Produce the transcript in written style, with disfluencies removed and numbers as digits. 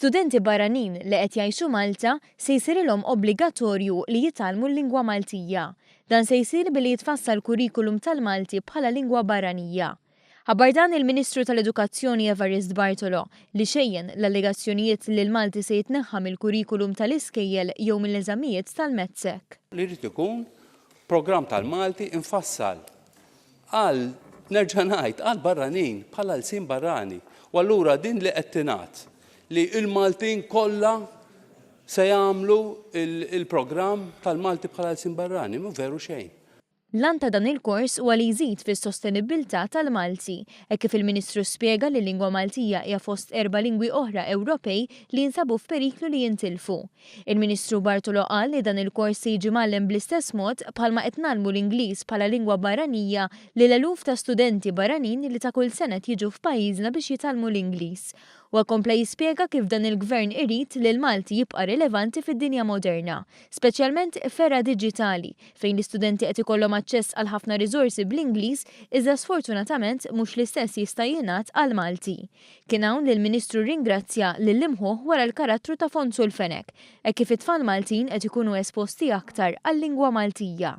Studenti barranin li qed jgħixu Malta se jsirilhom obbligatorju li jitgħallmu l-lingwa Maltija. Dan se jsir billi jitfassal kurrikulum tal-Malti bħala lingwa barranija. Ħabbar dan il-Ministru tal-Edukazzjoni Evarist Bartolo li xejjen l-allegazzjonijiet li l-Malti se jitneħħa mill-kurrikulum tal-iskejjel jew mill-eżamijiet tal-MATSEC. Li jrid ikun programm tal-Malti imfassal għal, nerġa' ngħid, għal barranin, bħala lsien barrani. U allura din li qed tingħad li l-Maltin kollha se jagħmlu l-programm tal-Malti bħala lsien barrani, mhu veru xejn. L-għan ta' dan il-kors huwa li jżid fis-sostenibbiltà tal-Malti, hekk kif il-Ministru spjega li l-lingwa Maltija hija fost erba' lingwi oħra Ewropej li jinsabu f'periklu li jintilfu. Il-Ministru Bartolo qal li dan il-kors se jiġi mgħallem bl-istess mod bħalma qed ngħallmu l-Ingliż bħala lingwa barranija lil eluf ta' studenti barranin li ta' kull sena qed jiġu f'pajjiżna biex jitgħallmu l-Ingliż. Huwa kompla jispjega kif dan il-Gvern irid li l-Malti jibqa' rilevanti fid-dinja moderna, speċjalment f'era diġitali fejn l-istudenti qed ikollhom aċċess għal ħafna riżorsi bl-Ingliż iżda sfortunatament mhux l-istess jista' jingħad għall-Malti. Kien hawn li l-Ministru rringrazzja lill-imħuħ wara l-karattru ta' Fonzu l-Fenek, hekk kif it-tfal Maltin qed ikunu esposti aktar għal-lingwa Maltija.